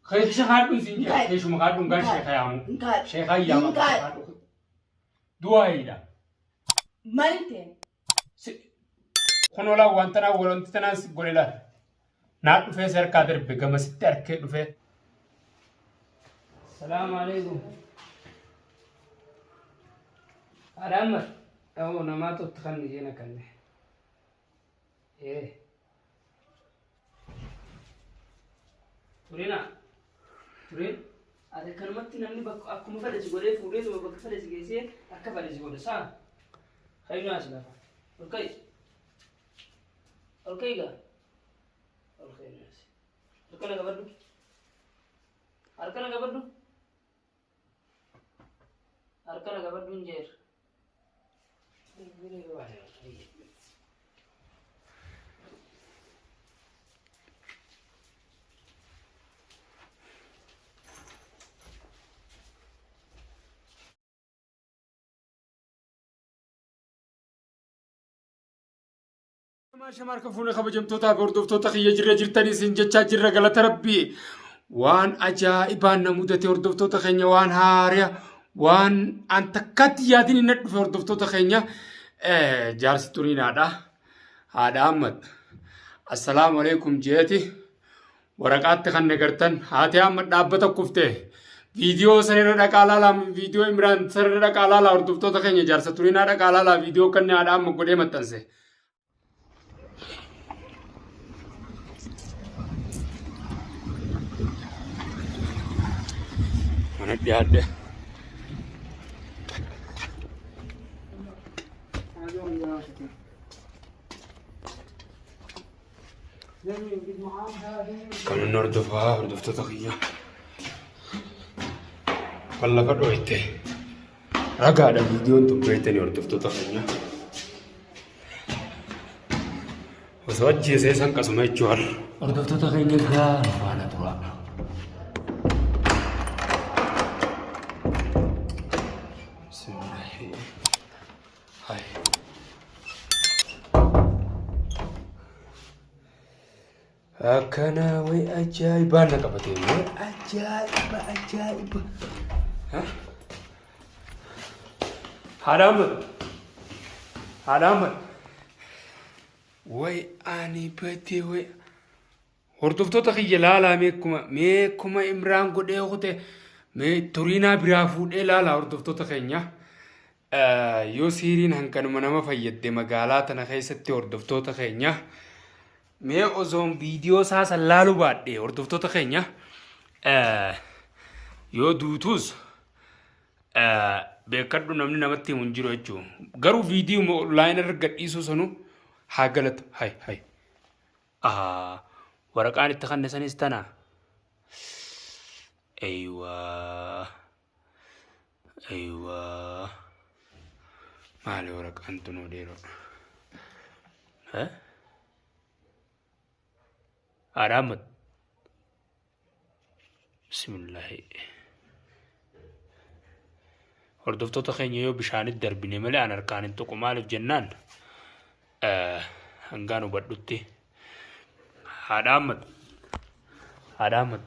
Keessa kaadhuun siin jira. Keessuma kaadhuun gara sheeka yaamu. Hin kaadhu. Sheekaa yaama. Hin kaadhu. Du'aayiidha. Maal ta'e? Kun olaa wanta naa wanti tanaan si godhe laal. Naa dhufee si harkaa darbe gamasitti harkee dhufee. Salaamu alaikum. Haadha Ahmad. Dhawoo namaa tokko kan isheen akkanne. Ee. Turina. Turin. Ati akkanumatti namni bakka akkuma fedhe si godhee fuudheetuma bakka fedhe si geessee akka fedhe si godhe saa. Kayyuu as lafa. Ol ka'i. Ol ka'i gaa. Ol ka'i as. Harka na qabadhu. Harka na qabadhu. Harka na qabadhu hin jeer. Shamaa harka fuune kabajamtootaa fi hordoftoota kiyya jirra jirtanii isin jechaa jirra galata rabbii. Waan ajaa'ibaan na mudate hordoftoota keenya waan haariya waan an takkaatti yaadin hin dhufe hordoftoota keenya jaarsi turiinaadha. Haadha Ahmad. Assalaamu alaikum jeeti. Waraqaatti kan nagartan haati Ahmad dhaabbata kufte. Viidiyoo sanirra dhaqaa laalaa viidiyoo Imraan sanirra dhaqaa laalaa hordoftoota keenya jaarsa turiinaa dhaqaa laalaa viidiyoo kan haadha Ahmad godhee maxxanse. Mana dhiyaadhe. Kan inni hordofaa hordoftoota kiyya. Kan lafa dhooyte. Ragaadha viidiyoon tun beektanii hordoftoota keenya. Osoo ajjeesee san qasuma jechuudha. Hordoftoota keenya gaara faana turaa. Bismillaahi. Hai. Akkana way ajaa'ibaan na qabate. Way ajaa'iba ajaa'iba. Haadha Ahmad. Haadha Ahmad. Way ani badee way. Hordoftoota kiyya laalaa mee akkuma mee akkuma Imraan godhee kute mee turiinaa biraa fuudhee laalaa hordoftoota keenya. Yoo siiriin hanganuma nama fayyadde magaalaa tana keessatti hordoftoota keenya mee osoon viidiyoo isaa san laaluu baadhe hordoftoota keenya yoo duutuus beekadhu namni namatti himu hin jiru jechuudha. Garuu viidiyoo onlaayinii irra gadhiisuu sanu haa galatu. Hay hay. Waraqaan itti kanne sanis tana. Eeywaa. Eeywaa. Maali waraqaan tunuu dhiiroo? Haadha Ahmad. Bismillaahi. Hordoftoota keenya yoo bishaanitti darbine malee an harkaan hin tuqu maaliif jennaan hangaan hubadhutti. Haadha Ahmad. Haadha Ahmad.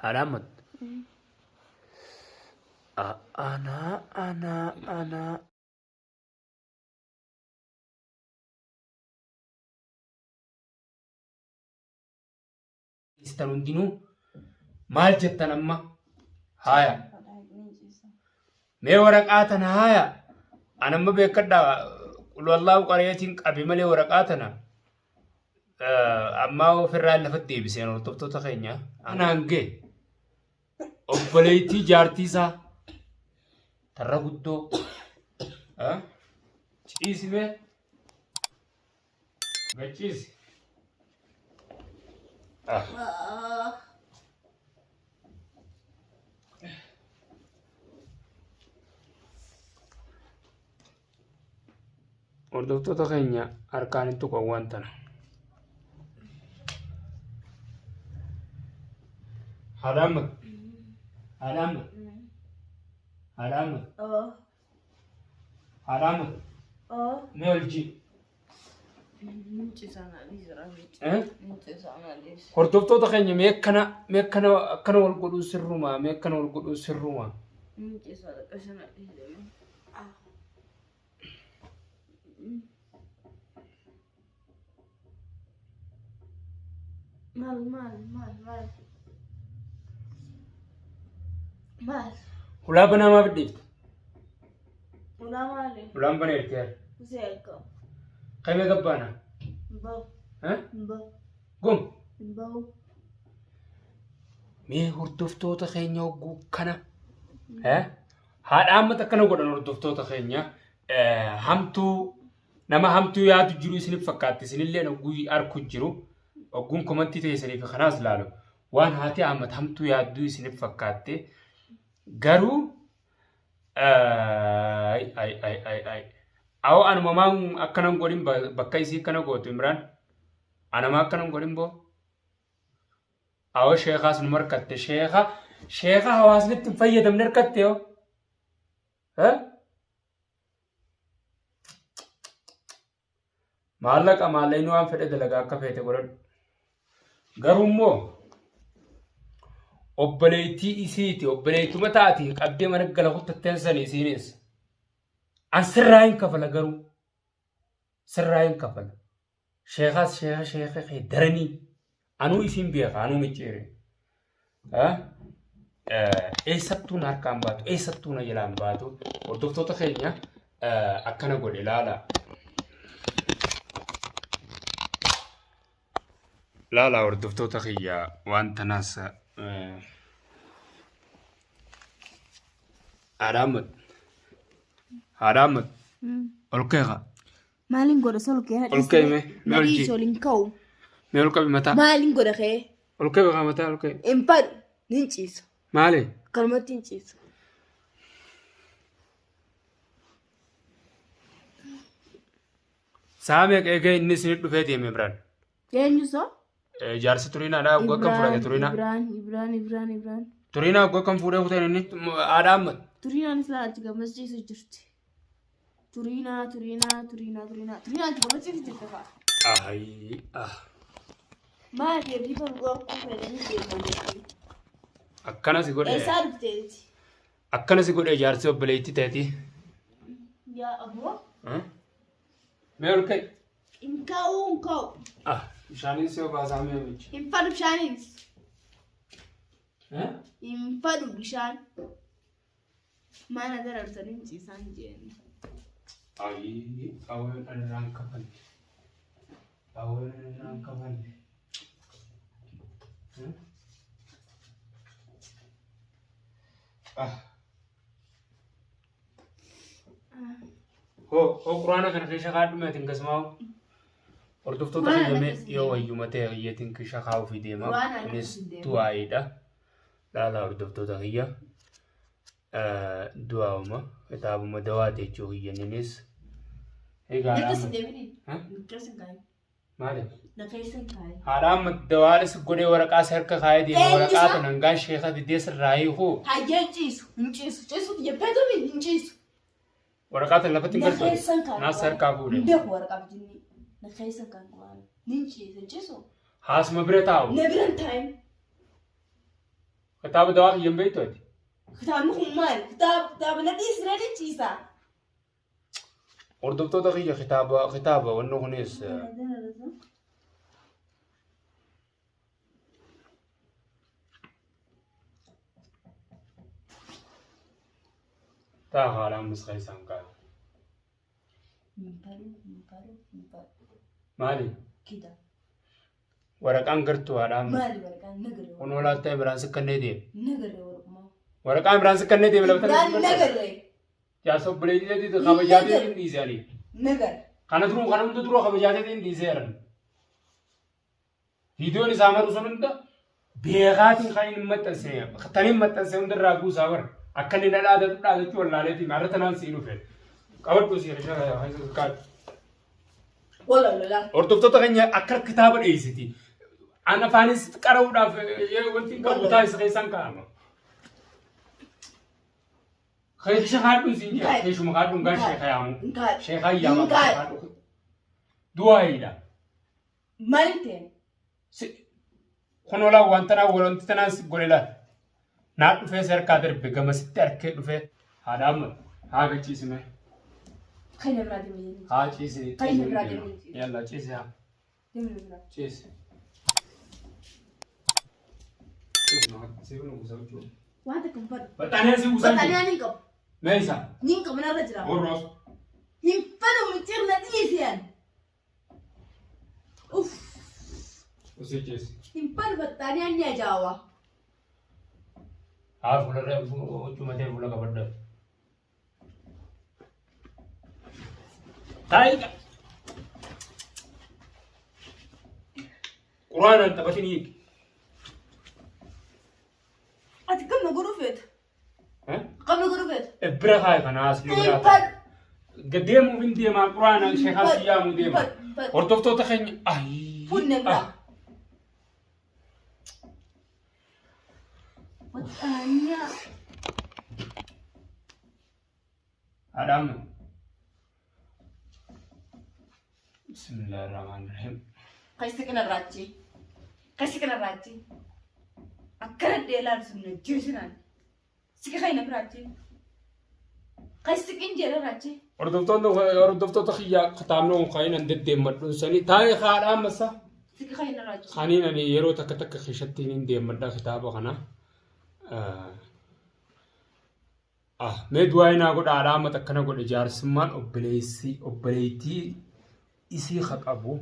Haadha Ahmad. Anaa anaa anaa. Istan hundinuu maal jettan amma? Haaya. Mee waraqaa tana haaya. An amma beekadha qulwallaahu qareetiin qabe malee waraqaa tana ammaa ofirraa lafa deebiseen hordoftoota keenya. Anaan ga'e obboleettii jaartii isaa tarra guddoo ciisimee Gachiisi. Ah. Hordoftoota keenya harkaan hin tuqan waan tana. Haadha Ahmad. Haadha Ahmad. Haadha Ahmad. Oh. Haadha Ahmad. Oh. Mee ol jii. Hordoftoota keenya mee akkana mee akkana akkana wal godhuu sirrumaa mee akkana wal godhuu sirrumaa. Maal maal maal maal maal Hulaa banaa maaf dhiifte? Ulaa maali? Hulaan baneerti yaada. Usee akka Kamee gabbaana? hin bahu Eh? hin bahu Gom. hin bahu. Mee hordoftoota keenya hogguu kana eh? Haadha ammata akkana godhan hordoftoota keenya hamtuu nama hamtuu yaadu jiru isiniif fakkaatti isinillee hogguu arku jiru hogguun komantii teessanii fi kanaas laalu waan haati Ahmad hamtuu yaadduu isiniif fakkaatte garuu ay ay ay ay ay awoo anuma maan akkanan godhin bakka isii akkana gootu Imraan anama akkanan godhin boo Awoo sheekaas numa harkatte sheeka sheeka hawaasni itti hin fayyadamne harkatte yoo. Maallaqa maallaqni waan fedhe dalagaa akka feete godhadhu. Garuu immoo obboleettii isiiti obboleettuma taati qabdee mana gala kuttatteen sani isiinis. An sirraa hin kafala garuu sirraa hin kafala. Sheekaas sheeka sheeka kee daranii anuu isiin beeka anuu micciire. Eessattuu na harkaan baatu eessattuu na jalaan baatu hordoftoota keenya akkana godhe ilaala. Laala hordoftoota kiyya waan tanaas haadha Ahmad haadha Ahmad ol keeqa. Maaliin godha sol kee Ol ka'i mee, mee ol Nadhii jii. sol hin ka'u. Mee ol qabi mataa. Maaliin godha kee? Ol qabi kaa mataa ol qabi. Hin fadhu. Nin ciisa. Maali? Akkanumatti hin ciisa. Sa'a meeqa eegee inni isin dhufee deeme Imraan? Eenyu soo? Jaarsi turiinaadhaa hogguu akkam fudhate turiinaa? Ibraan, Ibraan, Ibraan, Ibraan. Turiinaa hogguu akkam fuudhee kuteen inni haadha Ahmad. Turiinaan silaa achi gammachiisu jirti. Turiinaa, turiinaa, turiinaa, turiinaa. Turiinaa achi gammachiisu jirti fa'a. Ayi ah. Maali hirriba dhuguu fedhanii deeman jechuudha. Akkana si godhe. Eessaa dhufteeti? Akkana si godhe jaarsi obboleettii teeti. Yaa aboo. Mee ol ka'i. Hin ka'u hin ka'u. Ah, bishaaniin si obaasaa mee michi. Hin fadhu bishaaniinis. Hin fadhu bishaan. Mana dararsanii hin ciisaan jeen. Ayii, awween ani irraan kafalle. Awween ani irraan kafalle. Ah. Hoo hoo quraana kana keessa kaadhu mee atin gasmaa'u. Hordoftoota Quraana kiyya mee keessa yoo wayyuma ta'e kiyyatiin keessa kaa'uu fi deema. Quraana ana Kunis keessa deema. du'aayiidha. Laalaa hordoftoota kiyya. Du'aa'uma kitaabuma dawaati jechuu kiyyaniinis. Egaa Na keessa hin deemini. Ha? Na keessa hin kaayin. Maali? Na keessa hin kaayin. Haadha amma dawaalis godhee waraqaa si harka kaa'ee deema Eenyu waraqaa isaa? tan hangaan sheeka fidee sirraa hiikuu. Hayyee hin ciisu. Hin ciisu. Ciisu xiyyeeffatu hin ciisu. Waraqaa tan lafatti hin Na galchu. keessa hin kaayin. Naas harkaa fuudhe. Hin beeku waraqaa bijinni. Na keessa hin kaayin quraana. Ni hin ciisu. Hin ciisu. Haasuma bira taa'u. Na bira hin taa'in. Kitaaba dawaa kiyya hin beektu ati. Kitaabni kun maali? Kitaaba kitaaba na dhiisi na ni ciisa. Hordoftoota kiyya kitaaba kitaaba wanni kunis taa haalaan misqa isaan kaa'e. Hin baru, hin baru, hin baru. Maali? Kita. Waraqaan gartuu haadhaan Maali waraqaan nagarre kun olaattaa Imraan sikkannee deeme. nagarre waraquma. Waraqaa Imraan sikkannee deeme lafa Imraan nagarre Jaarsa obboleettii teetii kabajaa teetiin dhiise ani. nagarre. Kana duruu kana hunda dura kabajaa teetiin dhiiseera. Viidiyoon isaa maru sun hunda beekaatiin kan inni maxxanse kan inni maxxanse hunda irraa buusaa bara. Akka inni na dhaadatu dhaadachuu wallaaleetiin har'a tanaan sii dhufe. Qabadhu sii kaadhu. Wala lola. Hordoftoota keenya akka kitaaba dhiyeessiti. An afaanis qara'uudhaaf wanti hin qabu taasisa keessaan kaa'ama. Keessa kaadhuun siin jira. Keessuma kaadhuun gaan sheeka yaamu. Hin kaadhu. Sheekaa yaamaa Hin kaadhu. kaadhu. Du'aayiidha. Maaliin ta'e? Si kunoo laa waan tanaa wanti tanaan si godhe laal. Naa dhufee si harkaa darbe gamasitti harkee dhufee haadha amma haa gachiisime. Kan na biraa deemee. Haa ciisi. Kan na biraa deemee. Yalla ciisi haa. Deemee biraa. Ciisi. Ciisi maa si nu gusa jechuudha. Waan takka hin fadhu. Baxaanee si gusa. Baxaanee ni qabu. Meeshaa. Ni qabu narra jira. Horroos. Hin fadhu micciir na dhiisi ani. Uff. Usii ciisi. Hin fadhu baxaanee ni ajaa'awa. Haa fuularra huccuu matee fuula qabadda. Taayiqa. Quraanaan taphatin hiiki. Ati kam na godhuu feeta? Kam na godhuu feeta? Bira kaayi kana as nu biraa Hin fadhu. Gadeemuuf hin deemaa quraanaan sheekaa si yaamuu deema. Hordoftoota keenya ayii. Funne biraa. Baxaanee. Haadha amma. Bismillahirrahmanirrahim. Keessi kanarraa achi. Keessi kanarraa achi. Akkana deelaa sun na jeesinaan. Sika kana biraa achi. Keessi qinjeerarraa achi. Hordoftoonni hordoftoota kiyyaa kitaabni kun kan inni deddeemmadhuun sanii taa'ee haadha ammasa. Sika kanarraa achi. Kaniin ani yeroo takka takka keessatti hin deemmadha kitaaba kana. Ah, mee du'aa naa godha haadha amma akkana godhe jaarsummaan obboleessi obboleettii isii ha qabu.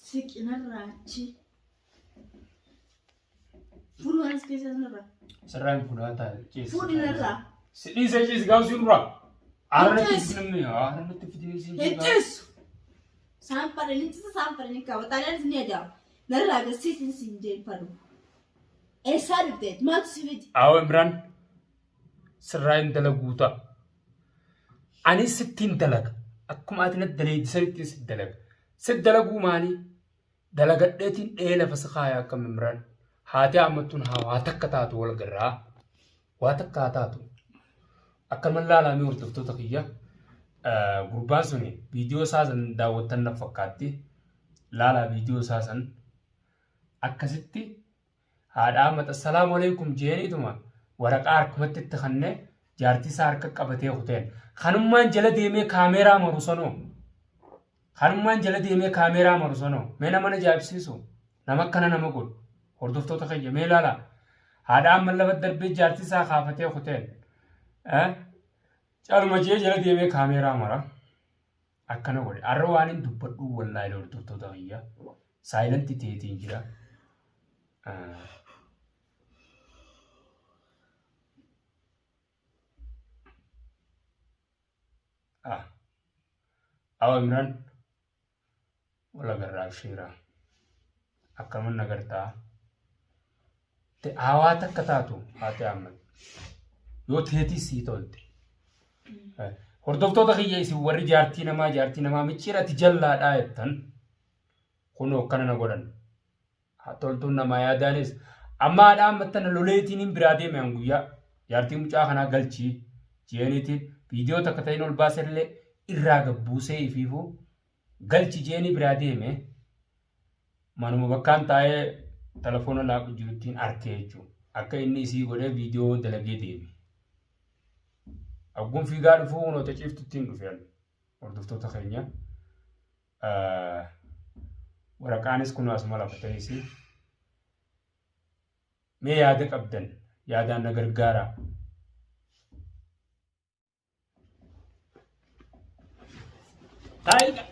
Siqinarraa achi. Fuudhu as keessa narraa. Sirraa hin fuudhaa taa'e ciisi. Fuudhi narraa. Si dhiisee ciisi gaafa si duraa. Aara natti Ciisi. fidinni aara natti fidinni si Hin ciisu. Saan fadhanii cisa saan fadhanii qaba. Xaaliyaanis ni ajaa'iba. Narraa agarsiisin siin jeen fadhu. Eessaa dhufteet? Maaltu si fide? Awo Imraan sirraa hin dalaguu ta'a. Anis sittiin dalaga. Akkuma ati natti daleeydi sanitti si dalaga. Si dalaguu maali? Dalagadheetiin dhee lafa si kaaya akkam Imraan. Haati ammattuun haa waa takka taatu wal garraa. Waa takka haa taatu. Akkanuman laalaamee hordoftoota kiyya. Gurbaan suni viidiyoo isaa san daawwattan na fakkaatti. Laalaa viidiyoo isaa san akkasitti haadha Ahmad assalaamu alaikum jeeniituma waraqaa harkumatti itti kannee jaartii isaa harka qabatee kuteen. Kanummaan jala deemee kaameeraa maru sanoo. Kanummaan jala deemee kaameeraa maru sanoo. Mee nama na ajaa'ibsiisu. Nama akkana nama godhu. Hordoftoota kiyya mee ilaalaa. Haadha Ahmad lafa darbee jaartii isaa kaafatee kuteen. Caluma jee jala deemee kaameeraa mara. Akkana godhe. Har'a waan hin dubbadhu wallaahi hordoftoota kiyya. Saayilantii ta'eetiin jira. Ah. Awa Imraan wal agarraa abshiiraa. Akkaman agartaa. Te hawaa takka taatu haati Ahmad. Yoo teetii sii tolte. Hordoftoota kiyya isin warri jaartii namaa jaartii namaa micciirati jallaadhaa jettan kunoo akkana na godhan. Toltuun namaa yaadaanis amma haadha amma tana loleetiin hin biraa deeme an guyyaa jaartii mucaa kanaa galchii jeeniitiin viidiyoo takka ta'in ol baasellee irraa gabbuusee ifiifuu galchi jeenii biraa deeme manuma bakkaan taa'ee telefoona laaqu jiruttiin arkee jechuudha. Akka inni isii godhee viidiyoo dalagee deeme. Agguun fiigaa dhufuu kunoota ciiftuttiin dhufe hordoftoota keenya. Waraqaanis kun asuma lafa ta'isi. Mee yaada qabdan yaadaan na gargaaraa. Taayiqa.